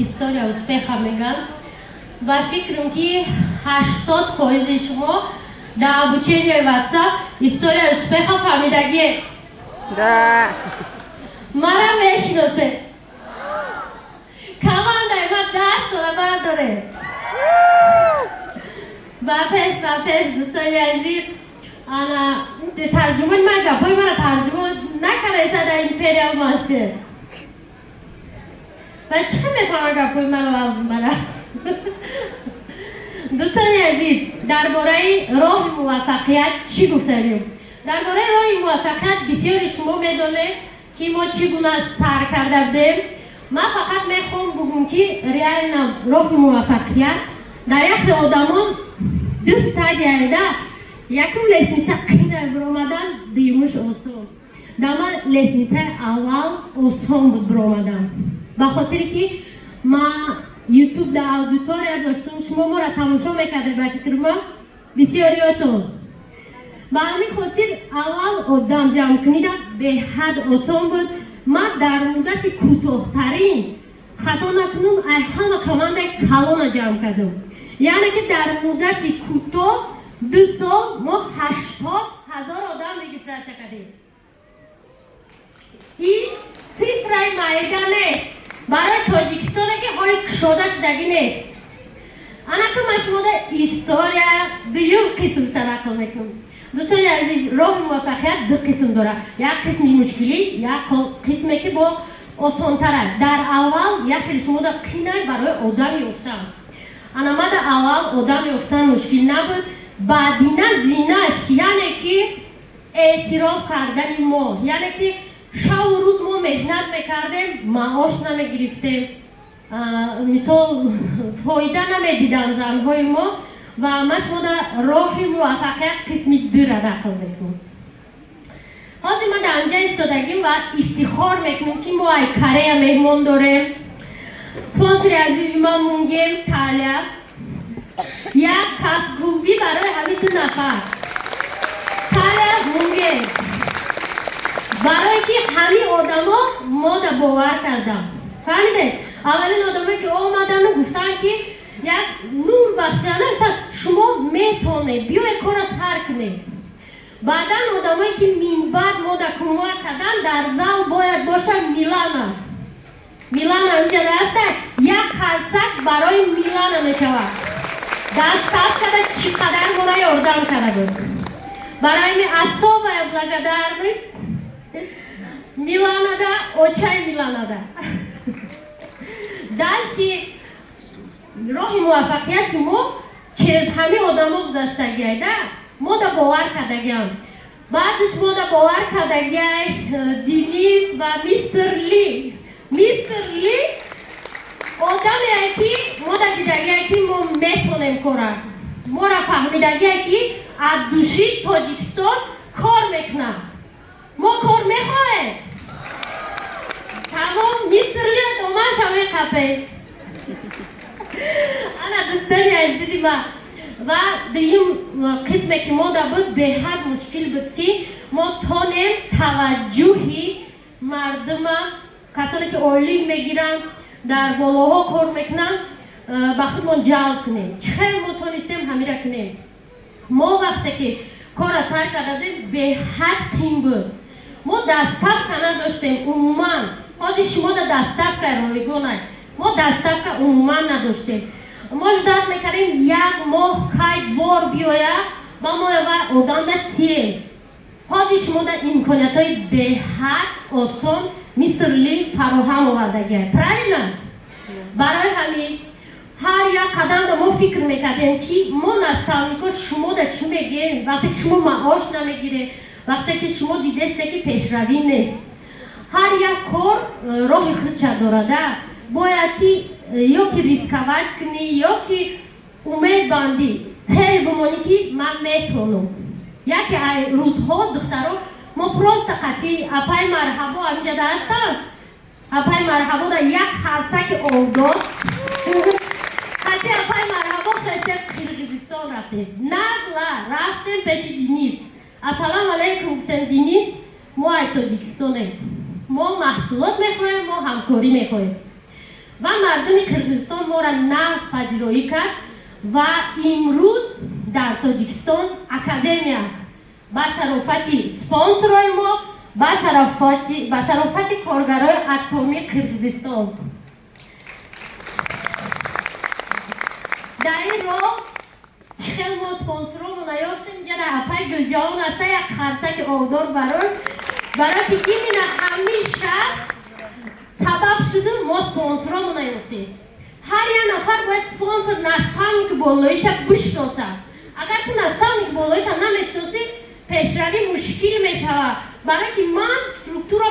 История успеха меган. Ба фикрам, ки 80 фоизи шумо дар обучение WhatsApp история успеха фаҳмидагие. Да. Мара мешиносе. Командаи ма дастора бардоре. Ба пеш, ба пеш, дӯстони азиз. Ана тарҷумони ман гапҳои мара тарҷума накардаиса дар Империал Мастер. Ва чӣ хел мефаҳма гапҳои мара, лавзи мара? Дӯстони азиз, дар бораи роҳи муваффақият чӣ гуфтанем? Дар бораи роҳи муваффақият бисёри шумо медонед, ки мо чӣ гуна сар карда будем. Ман фақат мехоҳам бугум, ки реально роҳи муваффақият дар яхе одамон ду стадияда: якум лестница қинай биромадан, дуюмуш осон. Дар ман лестницаи аввал осон буд биромадан, ба хотире ки ман Ютуб дар аудитория доштум, шумо моро тамошо мекардед, ба фикри ман, бисёриётон. Ба ҳамин хотир аввал одам ҷамъкунида беҳад осон буд. Ман дар муддати кӯтоҳтарин, хато накунам, ай ҳама командаи калона ҷамъ кардам. Яъне ки дар муддати кӯтоҳ, 2 сол, мо 80 000 одам регистрация кардем. Ин цифраи майда нест барои Тоҷикистоне, ки ҳоли кушода шудагӣ нест. Анаку ман шумода история дуюм қисмша нақл мекунам. Дӯстони азиз, роҳи муваффақият ду қисм дорад: як қисми мушкилӣ, як қисме, ки бо осонтара. Дар аввал як хеле шумода қинай барои одам ёфтан. Ана мада аввал одам ёфтан мушкил набуд. Баъдина зинаш, яъне ки эътироф кардани мо, яъне ки шаву рӯз мо меҳнат мекардем, маош намегирифтем, мисол, фоида намедиданд занҳои мо. Ва ман шумода роҳи муваффақият қисми дура нақл мекунам. Ҳозир ма дар инҷа истодагим ва ифтихор мекунем, ки мо ай Корея меҳмон дорем. Спонсори азизи ма Мунгем Талия. Як кафкӯбӣ барои ҳамин ду нафар, Талия, Мунгем, барое ки ҳамин одамо мода бовар кардам. Фаҳмидед, аввалин одамое ки омадану гуфтанд, ки як нур бахшида гуфтанд: «Шумо метонед, биёед, кора сар кунед». Баъдан одамое ки минбаъд мода кӯмак кардан, дар зал бояд бошад Милана. Милана инҷа аста. Як қарсак барои Милана мешавад. Дастаф карда, чӣ қадар мора ёрдам карда буд. Барои ми особая благодарность Миланада, очай Миланада. Дальше роҳи муваффақияти мо через ҳамин одамо гузаштагиай да, мода бовар кардагиам. Баъдиш мода бовар кардагиай Денис ва мистер Ли. Мистер Ли одаме, ки мода дидагиай, ки мо метонем кора. Мора фаҳмидагиай, ки аз души Тоҷикистон кор мекунад, мо кор мехоҳем. Тамом, мистер Лира доманша меқапем. Ана, дӯстони азизи ма, ва дуюм қисме, ки мода буд, беҳад мушкил буд, ки мо тонем таваҷҷӯҳи мардума, касоне ки ойлик мегиранд, дар болоҳо кор мекунанд, ба худмон ҷалб кунем. Чӣ хел мо тонистем ҳамира кунем? Мо вақте ки корра сар карда будем, беҳад қин буд. Мо доставка надоштем умуман. Ҳозир шумода доставка ройгона, мо доставка умуман надоштем. Мо ждать мекардем, як моҳ кай бор биёя ба мо ва одамда тием. Ҳозир шумода имкониятҳои беҳад осон мистер Ли фароҳам овардагиай, правильно? Барои ҳамин ҳар як қадамда мо фикр мекардем, ки мо, наставнико, шумода чӣ мегӯем, вақте ки шумо маош намегиред, вақте ки шумо дидесте, ки пешравӣ нест. Ҳар як кор роҳи худша дорада. Бояд ки ё ки рисковать кунӣ, ё ки умед бандӣ, цель бимонӣ, ки ман метонам. Яке ай рӯзҳо, духтаро, мо просто қатъи апай Марҳабо, ҳаминҷа ҳастам, апай Марҳабо да як харсаки овдод, қатъи апай Марҳабо хестем, Қирғизистон рафтем. Нагла рафтем пеши Денис. «Ассалому алайкум», гуфтем, «Денис, мо ай Тоҷикистонем, мо маҳсулот мехоҳем, мо ҳамкорӣ мехоҳем». Ва мардуми Қирғизистон моро нағз пазироӣ кард ва имрӯз дар Тоҷикистон академия ба шарофати спонсорҳои мо, ба шарофати коргарои Атоми Қирғизистон. Дар ин роҳ чӣ хел мо спонсоромона ёфтем, ҷана апай Гулҷаҳон аста, як қарсаки овдор барои ки именно ҳамин шахс сабаб шуду мо спонсоромона ёфтем. Ҳар як нафар бояд спонсор, наставник болоиша бишносад. Агар ту наставник болоита намешиносӣ, пешравӣ мушкил мешавад, барое ки ман структура